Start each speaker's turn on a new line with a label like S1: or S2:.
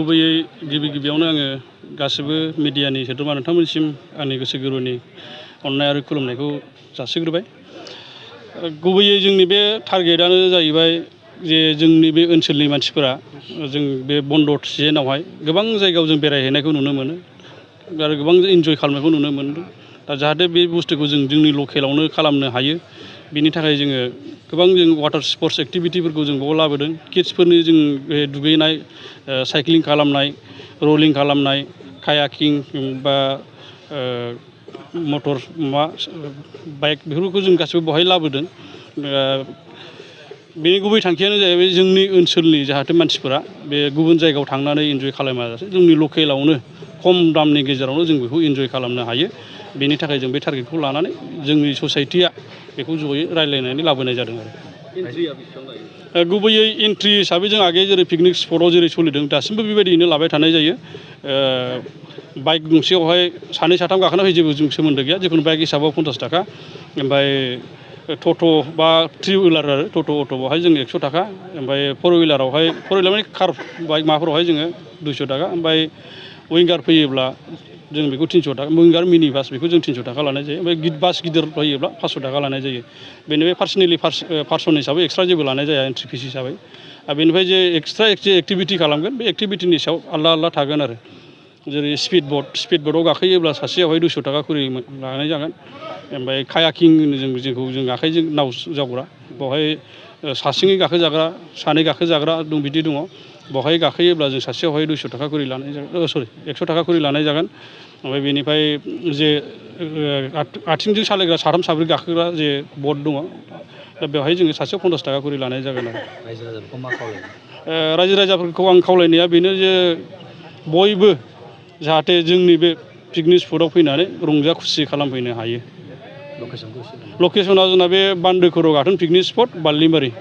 S1: गुबैयै गिबियावनो आङो गासिबो मिडियानि सोद्रोमा नोंथांमोननिसिम आंनि गोसो गोरबोनि अननाय आरो खुलुमनायखौ जासिग्रोबाय। गुबैयै जोंनि बे टारगेटआनो जाहैबाय जे जोंनि बे ओनसोलनि मानसिफोरा जों बे बन्द सिजोनावहाय गोबां जायगायाव जों बेरायहैनायखौ नुनो मोनो आरो गोबां इन्जय खालामनायखौ नुनो मोनदों। दा जाहाथे बे बुस्थुखौ जों जोंनि लकेलावनो खालामनो हायो, बिनि थाखाय जोङो गोबां वाटार स्पर्ट्स एक्टिभिटिफोरखौ जों बाव लाबोदों। किड्सफोरनि जों बे दुगैनाय, साइक्लिं खालामनाय, रलिं खालामनाय, कायाकिं बा मटर बाइक बेफोरखौ जों गासिबो बेवहाय लाबोदों। बेनि गुबै थांखियानो जाहैबाय जोंनि ओनसोलनि जाहाथे मानसिफोरा बे गुबुन जायगायाव थांनानै इन्जय खालामाजासे जोंनि लकेलावनो खम दामनि गेजेरावनो जों बेखौ इन्जय खालामनो हायो। बेनि थाखाय जों बे टारगेटखौ लानानै जोंनि ससाइटिया बेखौ जयै रायज्लायनानै लाबोनाय जादों आरो। गुबैयै एन्ट्रि हिसाबै जों आगे जेरै पिकनिक स्पटआव जेरै सोलिदों दासिमबो बेबायदियैनो लाबाय थानाय जायो। बाइक गंसेयावहाय सानै साथाम गाखोना फै जेबो जों सोमोन्दो गैया, जिखुनु बाइक हिसाबाव 50 थाखा, ओमफ्राय टट' बा 3 हुइलार आरो अट' बावहाय जों 100 थाखा, ओमफ्राय 4 हुइलारावहाय 4 हुइलार माने कार बाइक माबाफोरावहाय जोङो 200 थाखा, ओमफ्राय विंगार फैयोब्ला जों बेखौ 300 थाखा, विंगार मिनि बास बेखौ जों 300 थाखा लानाय जायो। ओमफ्राय बास गिदिर फैयोब्ला 500 थाखा लानाय जायो। बेनिफ्राय पार्सनेलि पार्सन हिसाबै एक्सट्रा जेबो लानाय जाया एन्ट्रि फिस हिसाबै। आरो बेनिफ्राय जे एक्सट्रा एक्टिभिटि खालामगोन बे एक्टिभिटिनि सायाव आलदा थागोन आरो। जेरै स्पिड बोटआव गाखोयोब्ला सासेयावहाय 200 थाखा खरि लानाय जागोन। ओमफ्राय कायाकिं जों जेखौ जों आखाइजों नाव जावग्रा, बेवहाय सासेङै गाखोजाग्रा, सानै गाखोजाग्रा दं, बिदि दङ। बेवहाय गाखोयोब्ला जों सासेयावहाय 200 थाखा खरि लानाय जागोन, 100 थाखा खरि लानाय जागोन। ओमफ्राय बेनिफ्राय जे आथिंजों सालायग्रा साथाम साब्रै गाखोग्रा जे बट दङ, दा बेवहाय जोङो सासेयाव 50 थाखा खरि लानाय जागोन आरो। रायजो राजाफोरखौ आं खावलायनाया बेनो जे बयबो जाहाथे जोंनि बे पिकनिक स्पटआव फैनानै रंजा खुसि खालामफैनो हायो। लकेसना जोंना बे बान्दो खर' गाथोन पिकनिक स्पट बारलिमारि।